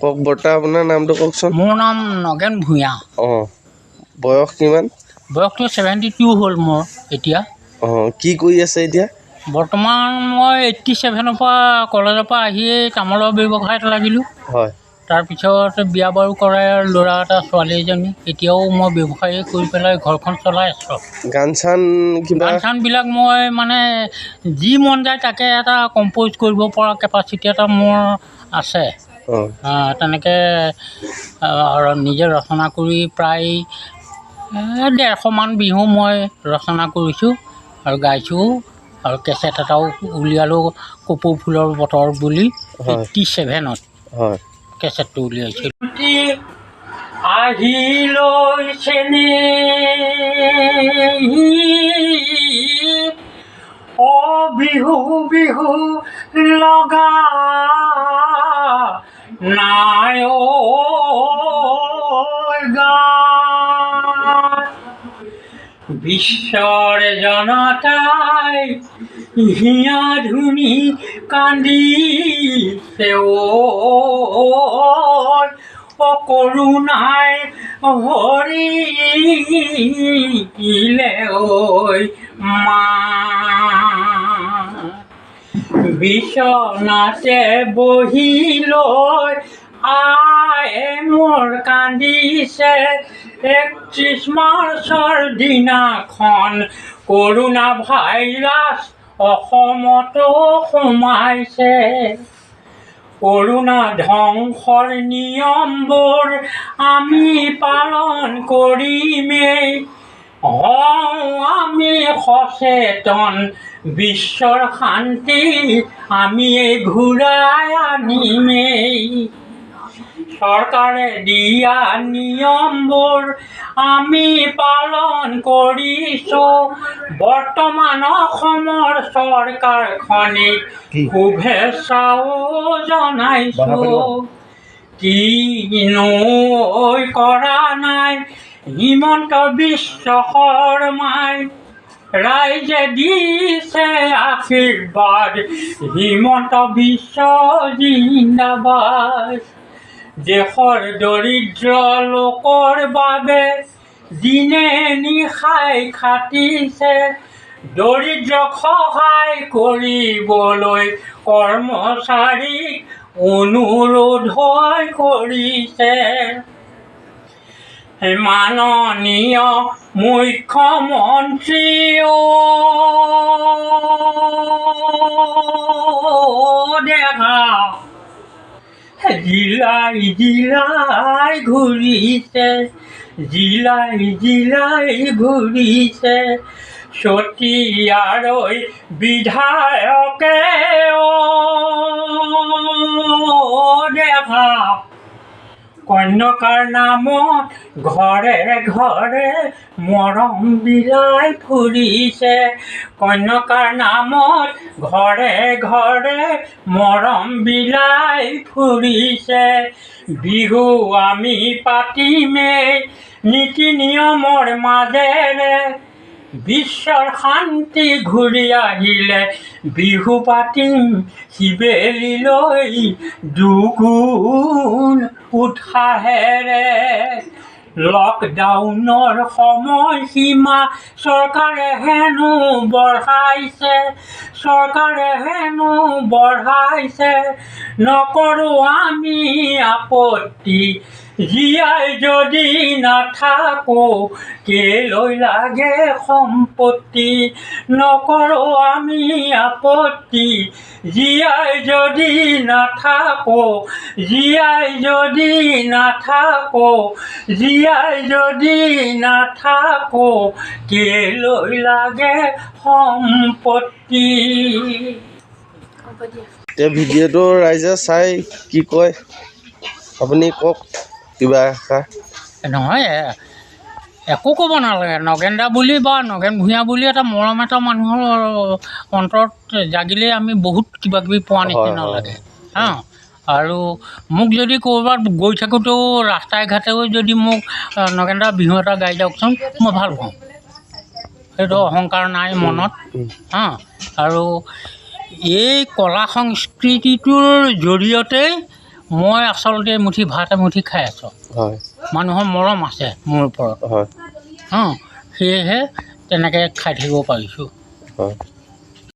কওক বৰ্তা, আপোনাৰ নামটো কওকচোন। মোৰ নাম নগেন ভূঞা। অঁ, বয়স কিমান? বয়সটো 72 হ'ল মোৰ এতিয়া। অঁ, কি কৰি আছে এতিয়া? বৰ্তমান মই 87ৰ পৰা কলেজৰ পৰা আহিয়েই তামোলৰ ব্যৱসায়ত লাগিলোঁ। হয়। তাৰপিছত বিয়া বাৰু কৰাই আৰু ল'ৰা এটা ছোৱালী এজনী, এতিয়াও মই ব্যৱসায় কৰি পেলাই ঘৰখন চলাই আছোঁ। গান চান কিবা? গান চানবিলাক মই মানে যি মন যায় তাকে এটা কম্প'জ কৰিব পৰা কেপাচিটি এটা মোৰ আছে। তেনেকৈ নিজে ৰচনা কৰি প্ৰায় 150মান বিহু মই ৰচনা কৰিছোঁ আৰু গাইছোঁ আৰু কেছেট এটাও উলিয়ালোঁ, কপৌ ফুলৰ বতৰ বুলি 87ত কেছেটটো উলিয়াইছিলোঁ। আহি লৈছেনে অ বিহু বিহু লগা নাই গা, বিশ্বৰ জনতাই হিয়া ধুনি কান্দিছে অ কৰোণাই হৰিলে ঐ মা। বিচনাতে বহি লৈ আয়ে মোৰ কান্দিছে, 31 মাৰ্চৰ দিনাখন কৰোণা ভাইৰাছ অসমতো সোমাইছে। কৰোণা ধ্বংসৰ নিয়মবোৰ আমি পালন কৰিমেই, হওঁ আমি সচেতন, বিশ্বৰ শান্তি আমি ঘূৰাই আনিমেই। চৰকাৰে দিয়া নিয়মবোৰ আমি পালন কৰিছোঁ, বৰ্তমান অসমৰ চৰকাৰখনিক শুভেচ্ছাও জনাইছোঁ। কিনো কৰা নাই হিমন্ত বিশ্ব শৰ্মাই, ৰাইজে দিছে আশীৰ্বাদ, হিমন্ত বিশ্ব জিন্দাবাদ। দেশৰ দৰিদ্ৰ লোকৰ বাবে দিনে নিশাই খাটিছে, দৰিদ্ৰক সহায় কৰিবলৈ কৰ্মচাৰীক অনুৰোধ কৰিছে। মাননীয় মুখ্যমন্ত্ৰী দেহা জিলাই জিলাই ঘূৰিছে, জিলাই জিলাই ঘূৰিছে, চতিয়াৰৈ বিধায়কে দেহা কন্যকাৰ নামত ঘৰে ঘৰে মৰম বিলাই ফুৰিছে, কন্যকাৰ নামত ঘৰে ঘৰে মৰম বিলাই ফুৰিছে। বিহু আমি পাতিমেই নীতি নিয়মৰ মাজেৰে, বিশ্বৰ শান্তি ঘূৰি আহিলে বিহু পাতিম শিবেলিলৈ দুগুণ উৎসাহেৰে। লকডাউনৰ সময়সীমা চৰকাৰে হেনো বঢ়াইছে, চৰকাৰে হেনো বঢ়াইছে, নকৰোঁ আমি আপত্তি, জীয়াই যদি নাথাকোঁ কেলৈ লাগে সম্পত্তি, নকৰোঁ আমি আপত্তি, জীয়াই যদি নাথাকোঁ, জীয়াই যদি নাথাকোঁ, জীয়াই যদি নাথাকোঁ কেলৈ লাগে সম্পত্তি। এতিয়া ভিডিঅ'টো ৰাইজে চাই কি কয় আপুনি কওক কিবা এষাৰ। নহয়, একো ক'ব নালাগে। নগেন দা বুলি বা নগেন ভূঞা বুলি এটা মৰম এটা মানুহৰ অন্তৰত জাগিলেই আমি বহুত কিবা কিবি পোৱা নিচিনা লাগে। হা, আৰু মোক যদি ক'ৰবাত গৈ থাকোঁতেও ৰাস্তাই ঘাটেও যদি মোক নগেন দা বিহু এটা গাই যাওকচোন, মই ভাল পাওঁ। সেইটো অহংকাৰ নাই মনত। হা, আৰু এই কলা সংস্কৃতিটোৰ জৰিয়তে মই আচলতে এমুঠি ভাত এমুঠি খাই আছোঁ। হয়। মানুহৰ মৰম আছে মোৰ ওপৰত। হয়। সেয়েহে তেনেকৈ খাই থাকিব পাৰিছোঁ। হয়।